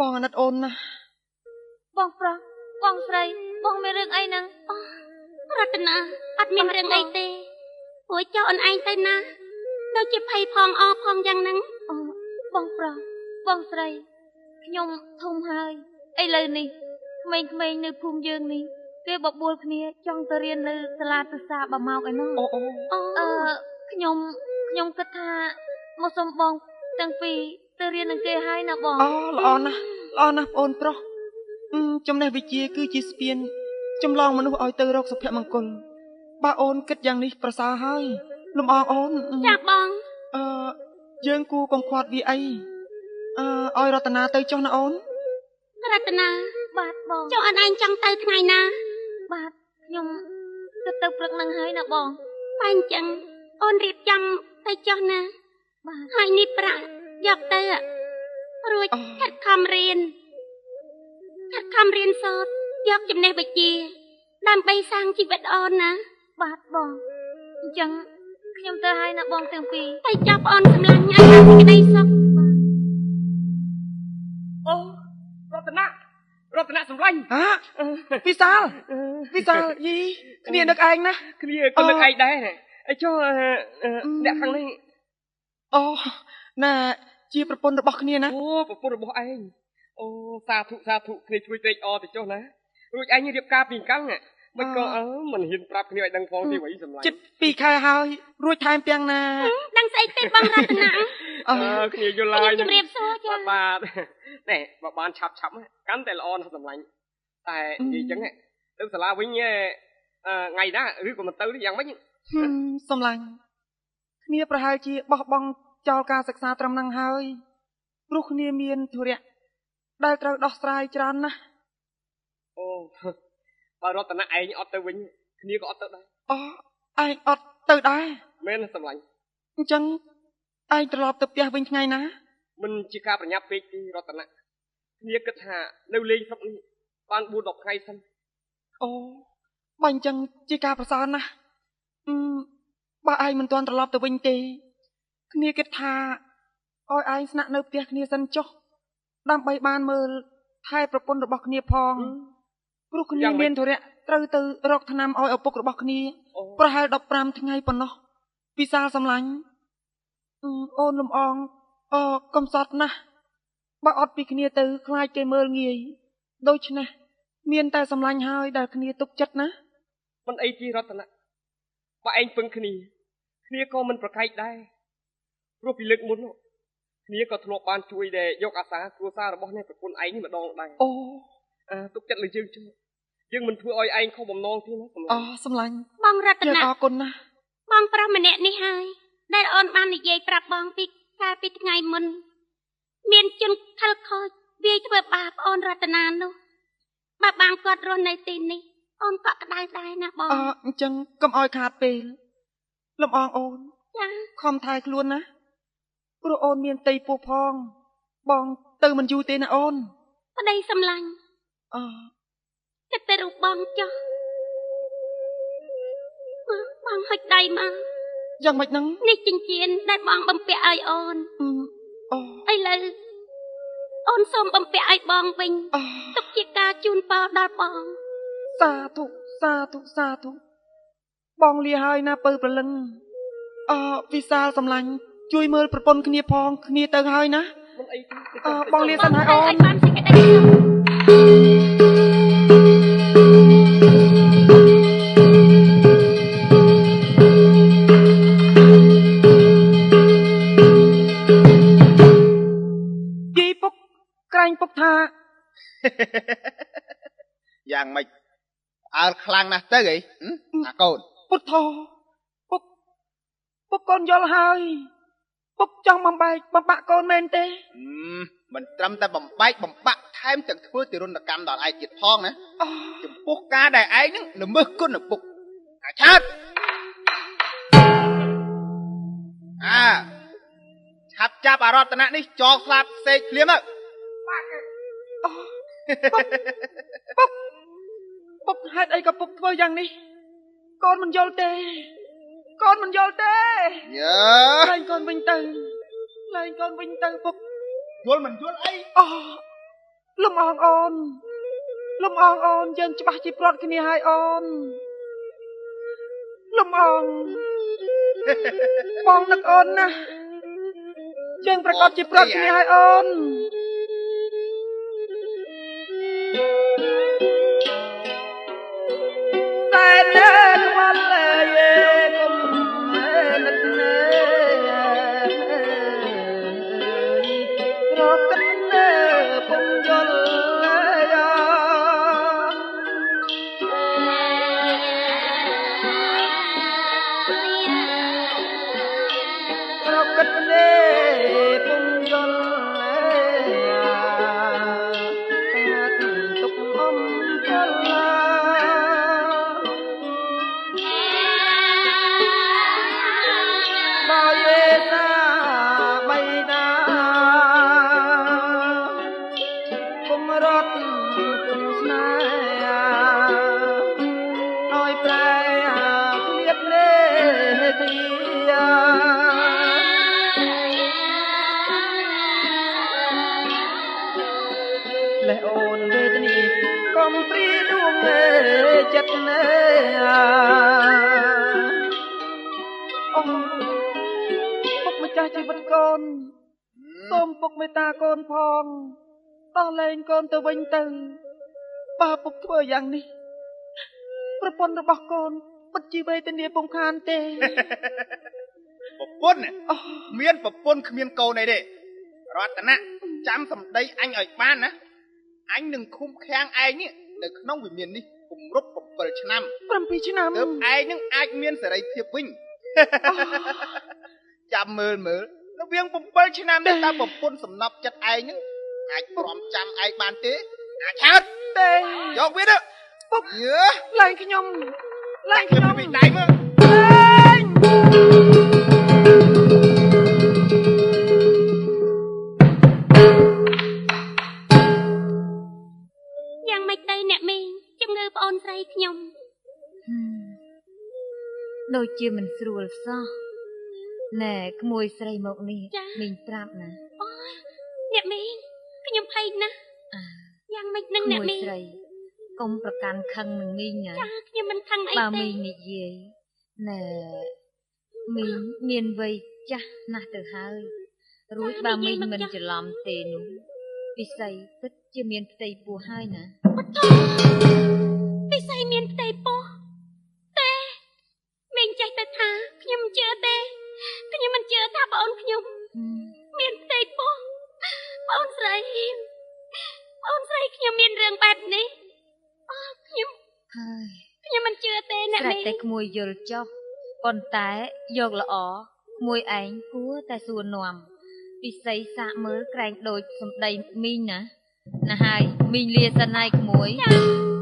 បងអាណិតអូនណាស់បងប្រុសបងស្រីបងមានរឿងអីហ្នឹងអូរតនាអត់មានរឿងអីទេព្រោះចុះអូនឯងទៅណាដូចជាភ័យផងអផងយ៉ាងហ្នឹងអូបងប្រុសបងស្រីខ្ញុំធំហើយឥឡូវនេះក្មេងៗនៅភូមិយើងនេះគេបបួលគ្នាចង់ទៅរៀននៅសាលាទសាបាម៉ោកឯណោះអូខ្ញុំគិតថាមកសុំបងទាំងពីរទៅរៀននឹងគេហើយណាបងអូល្អណាស់ល្អណាស់បងអូនប្រុសចំណេះវិជ្ជាគឺជាស្ពានចម្លងមនុស្សឲ្យទៅរកសុភមង្គលបើអូនគិតយ៉ាងនេះប្រសើរហើយលំអងអូនចាបងយើងគួរកុំខាត់វាអីឲ្យរតនាទៅចុះណាអូនរតនាបាទបងចុះអូនឯងចង់ទៅថ្ងៃណាបាទខ្ញុំគិតទៅព្រឹកនឹងហើយណាបងបែអញ្ចឹងអូនរៀបចំទៅចុះណាបាទហើយនេះប្រាក់យកទៅរួចខិតខំរៀនខិតខំរៀនសូត្រយកចំណេះវិជ្ជាដើម្បីសាងជីវិតអូនណាបាទបងអញ្ចឹងខ្ញុំទៅហើយណាបងទាំងពីរទៅចាប់អូនសម្លាញ់ឲ្យបានសេចក្តីសុខអូរតនារតនាសម្លាញ់ហ៎វិសាលវិសាលយីគ្នានឹកឯងណាគ្នាក៏នឹកឯងដែរអីចុះអ្នកខាងនេះអូណែជាប្រពន្ធរបស់គ្នាណាអូប្រពន្ធរបស់ឯងអូសាធុសាធុគ្នាជួយត្រេកអរទៅចុះណារួចឯងរៀបការពីកាំងមិនក៏មិនហ៊ានប្រាប់គ្នាឲ្យដឹងផងទេវិញសម្លាញ់ជិត2ខែហើយរួចថែមទាំងណាដឹងស្អីទេបងរតនាគ្នាយល់ហើយជំរាបសួរចាបាទណែបើបានឆាប់ឆាប់កាន់តែល្អណាស់សម្លាញ់តែនិយាយចឹងទៅសាលាវិញថ្ងៃណាឬក៏មិនទៅយ៉ាងម៉េចសម្លាញ់គ្នាប្រហែលជាបោះបង់ចោលការសិក្សាត្រឹមហ្នឹងហើយព្រោះគ្នាមានធុរៈដែលត្រូវដោះស្រាយច្រើនណាស់អូបើរតនាឯងអត់ទៅវិញគ្នាក៏អត់ទៅដែរអូឯងអត់ទៅដែរមែនសម្លាញ់អញ្ចឹងឯងត្រឡប់ទៅផ្ទះវិញថ្ងៃណាមិនជាការប្រញាប់ពេកទេរតនាគ្នាគិតថានៅលេងស្រុកនេះបាន4 10ថ្ងៃសិនអូបើអញ្ចឹងជាការប្រសើរណាស់បើឯងមិនទាន់ត្រឡប់ទៅវិញទេគ្នាគិតថាឲ្យឯងស្នាក់នៅផ្ទះគ្នាសិនចុះដើម្បីបានមើលថែប្រពន្ធរបស់គ្នាផងព្រោះគ្នាមានធុរៈត្រូវទៅរកថ្នាំឲ្យឪពុករបស់គ្នាប្រហែល15ថ្ងៃប៉ុណ្ណោះវិសាលសម្លាញ់អូនលំអងកំសត់ណាស់បើអត់ពីគ្នាទៅខ្លាចគេមើលងាយដូច្នេះមានតែសម្លាញ់ហើយដែលគ្នាទុកចិត្តណាមិនអីទីរតនៈបើឯងពឹងគ្នាគ្នាក៏មិនប្រកែកដែរព្រោះពីលើកមុនគ្នាក៏ធ្លាប់បានជួយដែរយកអាសាគ្រួសាររបស់អ្នកប្រពន្ធឯងនេះម្ដងដែរអូទុកចិត្តលើយើងជួយយើងមិនធ្វើឲ្យឯងខុសបំណងទេណាសម្លាញ់អូសម្លាញ់បងរតនាអរគុណណាស់បងប្រុសម្នាក់នេះហើយដែលអូនបាននិយាយប្រាប់បងពីកាលពីថ្ងៃមុនមានជនខិលខូចវាយធ្វើបាបអូនរតនានោះបើបានគាត់រស់នៅទីនេះអូនកក់ក្ដៅដែរណាបងអញ្ចឹងកុំឲ្យខាតពេលលំអងអូនចាខំថែខ្លួនណាព្រោះអូនមានផ្ទៃពោះផងបងទៅមិនយូរទេណាអូនប្តីសម្លាញ់គិតតែរូបបងចុះបងហុចដៃមកយ៉ាងម៉េចហ្នឹងនេះចិញ្ចៀនដែលបងបំពាក់ឲ្យអូនអូឥឡូវអូនសូមបំពាក់ឲ្យបងវិញទុកជាការជូនពរដល់បងសាធុសាធុសាធុបងលាហើយណាពៅប្រលឹងវិសាលសម្លាញ់ជួយមើលប្រពន្ធគ្នាផងគ្នាទៅហើយណាមិនអីទេបងលាសិនហើយអូនបានសេចក្តីសុខយីពុកក្រែងពុកថាយ៉ាងម៉េចអើខ្លាំងណាស់ទៅអីអាកូនពុទ្ធោពុកពុកកូនយល់ហើយពុកចង់បំបែកបំបាក់កូនមែនទេមិនត្រឹមតែបំបែកបំបាក់ថែមទាំងធ្វើទារុណកម្មដល់ឯងទៀតផងណាចំពោះការដែលឯងនឹងល្មើសគុណឪពុកអាឆាតអាឆាប់ចាប់អារតនៈនេះចងស្លាប់សេកភ្លាមទៅពុកពុកហេតុអីក៏ពុកធ្វើយ៉ាងនេះកូនមិនយល់ទេកូនមិនយល់ទេយើលែងកូនវិញទៅលែងកូនវិញទៅពុកយល់មិនយល់អីអូ លំអងអូនលំអងអូនយើងច្បាស់ជាព្រាត់គ្នាហើយអូនលំអងបងនឹកអូនណាស់យើងប្រកបជាព្រាត់គ្នាហើយអូនតែលើខ្វល់លើគុំនឹកណែរកទឹកណែពុំយល់រកទឹកណែពុំយល់ទុកអំចលលេះអូនវេទនីកុំព្រីដួងចិត្តណែអូពុកម្ចាស់ជីវិតកូនសូមពុកមេត្តាកូនផងដោះលែងកូនទៅវិញទៅបើពុកធ្វើយ៉ាងនេះប្រពន្ធរបស់កូនពិតជាវេទនាពុំខានទេប្រពន្ធមានប្រពន្ធគ្មានកូនអីទេរតនៈចាំសម្ដីអញឲ្យបានណាអញនឹងឃុំឃាំងឯងនេះនៅក្នុងវិមាននេះគម្រប់7ឆ្នាំ7ឆ្នាំទើបឯងនឹងអាចមានសេរីភាពវិញចាំមើលមើលរវាង7ឆ្នាំនេះតើប្រពន្ធសំណប់ចិត្តឯងនឹងអាចព្រមចាំឯងបានទេអាចឆើតទេយកវាទៅពុកឡើងខ្ញុំឡើងខ្ញុំពីដៃមើលលែងយ៉ាងម៉េចទៅអ្នកមីងជំងឺប្អូនស្រីខ្ញុំដូចជាមិនស្រួលសោះណែក្មួយស្រីមកនេះមីងប្រាប់ណាអូយអ្នកមីងខ្ញុំភ័យណាស់យ៉ាងម៉េចនឹងអ្នកមីងស្រីកុំប្រកាន់ខឹងនឹងមីងណាចាខ្ញុំមិនខឹងអីទេបើមីងនិយាយណែមីងមានវ័យចាស់ណាស់ទៅហើយរួចបើមីងមិនច្រឡំទេនោះពិសីពិតជាមានផ្ទៃពោះហើយណាពិសីមានផ្ទៃពោះទេមីងចេះតែថាខ្ញុំមិនជឿទេខ្ញុំមិនជឿថាប្អូនខ្ញុំមានផ្ទៃពោះប្អូនស្រីប្អូនស្រីខ្ញុំមានរឿងបែបនេះអូខ្ញុំហើយខ្ញុំមិនជឿទេអ្នកមីងស្រេចតែក្មួយយល់ចុះប៉ុន្តែយកល្អក្មួយឯងគួរតែសួរនាំពិសីសាកមើលក្រែងដូចសម្ដីមីងណាណាហើយមីងលាសិនហើយក្មួយចា